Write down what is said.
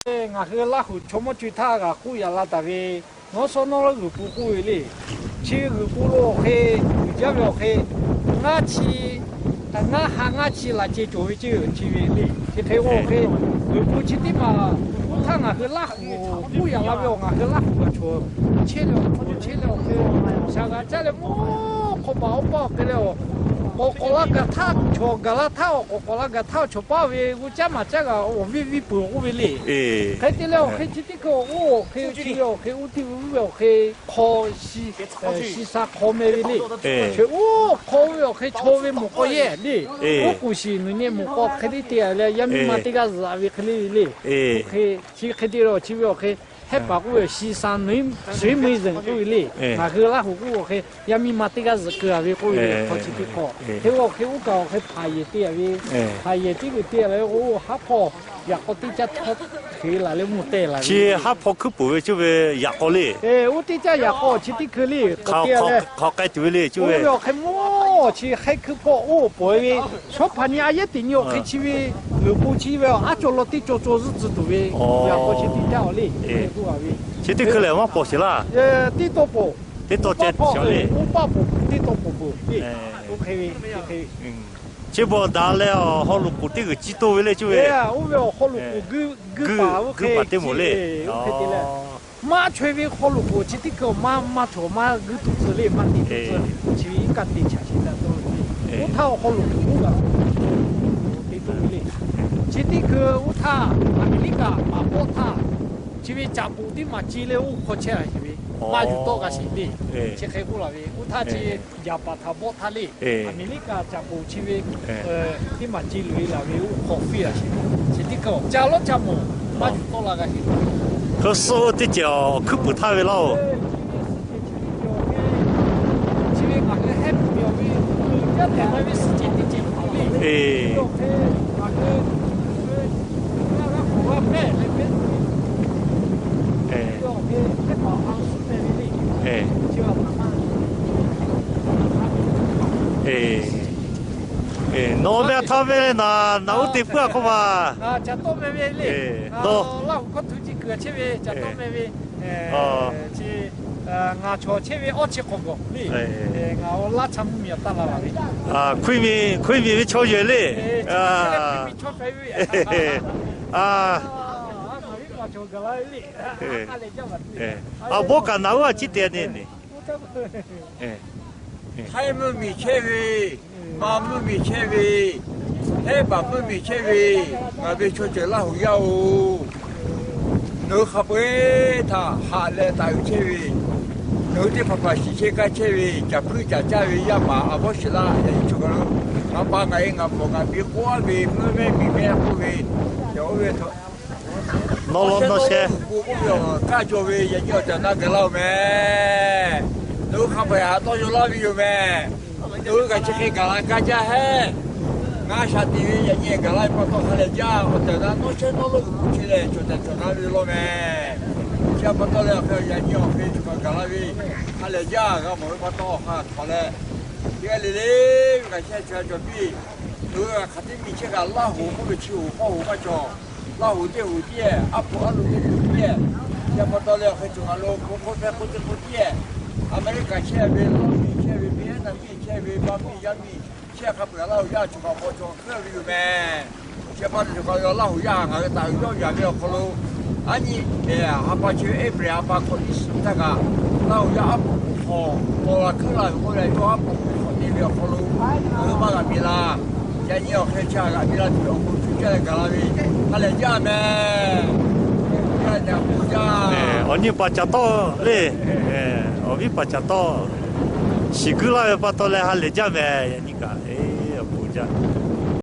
Ngaˬ hui Laˇ huˍ chaw mawˇ co htaˇ g'a k'oˆ yaꞈ la taˍ ve, nawˉ shawˉ nawˉ lawˉ g'uiˬ pu k'oˆ ve le. Chi g'uiˬ pu lo awˬ hk'e, g'uiˬ jaˇ ve awˬ hk'e, ngaˇ chi, ngaˇ ha ngaˇ chi laꞈ ceh cawˬ ve ceuˬ chi ve le. Chi hk'e oˇ hk'e, g'uiˬ pu chi teˇ maˬ, oˇ htaˇ ngaˬ hui Laˇ huˍ k'oˆ yaꞈ la ve awˬ, ngaˬ hui Laˇ huˍ g'a chaw chehˇ leh awˬ, chaw chehˇ leh awˬ hk'e, shaˍ g'a caˇ leh mawˇ hk'aw paˍ awˬ paˇ awˬ hk'e leh awˬ, k'awꞈ k'awꞈ la gaˬ htaˇ chaw gaˬ la htaˇ awˬ, k'awꞈ k'awꞈ la gaˬ htaˇ awˬ chaw paˇ ve g'uˇ caˉ maˬ caˉ g'a awˬ viˇ viˇ peuˬ k'oˆ ve le. Hk'e te leh awˬ hk'e chi teˇ hkui oˇ awˬ hk'e chi ve awˬ hk'e uˉ tiˇ uˉ ve awˬ hk'e hk'aw shi, shi sa hk'aw meh ve le. Chi oˇ hk'aw ve awˬ hk'e chaw ve mawˬ k'aw yehˇ le. Oˉ k'oˍ shiˍ nuˬ nyi mawˬ k'aw hk'e te te leh yaˇ miˇ ma teˇ g'aˇ zuhꞈ ve hk'e le ve le. Oˇ hk'e chi hk'e te leh chi ve awˬ hk'e Hehˉ paˍ k'oˆ ve, shi san nuiˉ, suiˉ mui zeunˍ k'oˆ ve le. Ngaˬ hui Laˇ huˍ k'oˆ ve awˬ hk'e, yaˇ miˇ ma teˇ g'aˇ zuhꞈ keu a ve k'oˆ ve le. Hk'aw chi teˇ hk'awꞈ hk'e ve awˬ hk'e uˉ kaꞈ awˬ hk'e hpaˍ yehˬ te a ve, hpaˍ yehˬ teˇ g'uiˬ te a ve k'o, haˉ hpawˇ yaꞈ k'aw teˇ caˇ htawˇ hk'e laˬ leh mvuhˇ teh laˬ ve chi haˉ hpawˇ hkuiˉ puiˍ ve cuˇ ve yaꞈ k'aw le. Oˇ teˇ caˇ yaꞈ k'aw chi teˇ hkui le k'awꞈ te a leh, hk'aˬ hk'e tuˬ ve le cuˇ ve awˬ hk'e mawˇ chi hk'e hkuiˉ hpawˇ oˇ pawˬ ve, shawˉ hpaˍ nyi a yehˉ teꞈ nyi awˬ hk'e chi ve, g'uiˬ pu chi ve aˉ caw law teˇ caw caw zuhˆ tcuh tuˬ ve, yaꞈ k'aw chi teˇ caˇ awˬ le. Chi teˇ hkui lehˬ maˇ pawˬ sheˍ laˇ. Tiˇ taw pawˬ, tiˇ taw ceh le. Oˇ paˆ pawˬ, tiˇ taw pawˬ peuˬ le. Oˇ hk'e ve, chi bawˬ daꞈ leh awˬ haw loꞈ k'oˍ teˇ g'uiˬ ciˇ toˇ ve le cuˇ ve. Oˇ ve awˬ haw loꞈ k'oˍ guiˇ paˍ oˇ hk'e te mawˬ le. Oˇ hk'e te leh, maˇ chaweh ve haw loꞈ k'oˍ chi teˇ hkui maˇ maˇ chaweh maˇ guiˇ tuˬ tcuh le, maˇ te tuˬ tcuh. Chi ve iˉ kaˆ te chaꞈ sheˍ taˇ taw ve le. Oˇ htaˇ awˬ haw loꞈ k'oˍ oˇ g'aꞈ te toˇ ve le. Chi teˇ hkui oˇ htaˇ Aˍmeˍriˆkaꞈ maˍ pawˆ htaˇ, chi ve caꞈ poˍ teˇ maˬ ce leh oˇ hk'aw chehˇ a sheˍ ve, maˇ yuˬ tawˆ g'a sheˍ le. Chi hk'e k'oˆ laˬ ve, oˇ htaˇ chi Jaˍpaˍ htaꞈ bawˆ htaˇ le, Aˍmeˍriˆkaꞈ caꞈ poˍ chi ve teˇ maˬ ce loꞈ e laˬ ve oˇ hk'aw piˇ a sheˍ. Chi teˇ hkui caˇ lawˉ caˇ mawˬ maˇ yuˬ tawˆ la g'a sheˍ. Hk'e suh teˇ ceuˬ awˬ hkuiˉ puiˍ htaˇ ve laˇ oˬ. Chi ve ngaˬ hui hehˉ peuˬ ve awˬ ve, yaˇ tehˬ la ve suhˉ cehˬ teˇ cehˬ hk'aˬ le. Awˬ hk'e ngaˬ hui, ngaˬ g'a k'oˍ g'a mehˆ leh mehˆ tuˬ ve, awˬ hk'e hehˉ paˍ a suhˉ meh ve le. Chi a naˍ ma, nawˬ ve a htaˇ ve naˍ, naˍ uˉ te puiˉ a k'oˆ ma. Ca tawˆ meh ve le. Nawˬ Laˇ huˍ hkawˇ htu ci kuiˬ chehˇ ve ca tawˆ meh ve. Chi ngaˬ chaw chehˇ ve awˇ chi hk'awꞈ gawˬ le. Ngaˬ awˬ laˇ cha mvuhˇ miˬ awˬ taˇ la laˬ ve. Hkui miˬ, hkui miˬ ve chaw yehˬ le. Chaw ve, a, a, a, bawˆ kaꞈ naˍ uˉ a ciˉ te ne. Htaiˇ mvuhˇ miˬ chehˇ ve, Manˇ mvuhˇ miˬ chehˇ ve, Hehˉ paˍ mvuhˇ miˬ chehˇ ve, ngaˬ ve chaw ceuˬ Laˇ huˍ yaˇ oˬ. Nawˬ hui hk'a peu-eˬ htaꞈ haꞈ leh taˍ uiˍ chehˇ ve, nawˬ hui teˇ hpaˍ hpaˍ shiˍ chehˇ kaˇ chehˇ ve, caˬ hpuiˇ caˬ caˇ ve yaˇ paˍ a bawˇ shiˍ laˇ yaꞈ nyi chaw kaˬ lo, ngaˬ pa ngaˬ e ngaˬ pawˍ ngaˬ piˇ k'oˆ a ve mvuhˇ mehˇ miˬ mehˇ k'oˆ ve, yaꞈ oˇ ve htawꞈ nawˬ law nawˬ sheh k'oˆ ve awˬ kaˇ jaw ve yaꞈ nyi awˬ tehˬ awˬ na gaˬ laˇ oˬ mehˍ. Nawˬ hui hk'a peu-eˬ haꞈ tawˇ yaw laˇ ve yoˬ mehˍ. Nawˬ hui kaꞈ chi hk'e gaˬ la gaˇ jaˇ hehˉ. Ngaˬ shaˍ tiꞈ ve yaꞈ nyi gaˬ la ve pa taw ha lehˬ jaˇ. Awˬ tehˬ awˬ na nawˬ sheh nawˬ lo g'uiˬ pu chi lehˬ cawˬ tehˬ cawˬ na ve law mehˍ. Chi pa taw leh awˬ hk'e yaꞈ nyi awˬ hk'e cawˬ kaꞈ gaˬ la ve, ha lehˬ jaˇ g'a mawˬ ve pa taw awˬ hk'aˇ hk'awꞈ leh, teˇ g'aˇ le le ve kaꞈ sheh cawˬ cawˬ piˇ. Nawˬ hui hk'aˬ teˇ miˬ chehˇ kaꞈ Laˇ huˍ k'oˆ ve chi hoꞈ hpawˇ hoꞈ maˇ cawˬ. Laˇ huˍ teˇ hoꞈ tiˉ, aˉ poꞈ aˉ lo teˇ poꞈ tiˉ. Chi pa taw leh awˬ hk'e cawˬ kaꞈ lo hk'oˆ hk'oˆ hpehˇ hk'oˆ teˇ hk'oˆ tiˉ. Aˍmeˍriˆkaꞈ chehˇ ve, Lawˇ miˬ chehˇ ve, Vietnam miˬ chehˇ ve, Baˇ miˬ yaˇ miˬ chehˇ hk'a peu-eˬ Laˇ huˍ yaˇ cawˬ kaꞈ hk'aw cawˬ hk'e ve yoˬ mehˍ. Chi pa taw cawˬ kaꞈ Laˇ huˍ yaˇ ngaˬ hui taˍ uiˍ yawˇ yaˍ ve awˬ hk'aw lo, aˉ nyi ha pa chi ve April ha pa hk'awꞈ nyiˇ suhˍ htaˇ kaꞈ, Laˇ huˍ yaˇ aˉ poꞈ hk'awꞈ k'awꞈ la hkuiˉ la ve k'oˆ leh, yawˇ aˉ poꞈ hk'awꞈ te ve awˬ hk'aw lo ngaˬ hui maˇ g'a miˬ laˇ. Yaꞈ nyi awˬ hk'e chi htaꞈ g'aꞈ piˇ laˇ tuˬ awˬ bon cuˇ caˇ leh gaˬ la ve, ha lehˬ jaˇ mehˍ. Awˬ nyi paˍ caˍ tawˆ le. Awˬ viˉ paˍ caˍ tawˆ, shiˍ guiˇ laˇ ve pa taw leh ha lehˬ jaˇ mehˍ. Yaꞈ nyi kaꞈ awˬ bon jaˇ.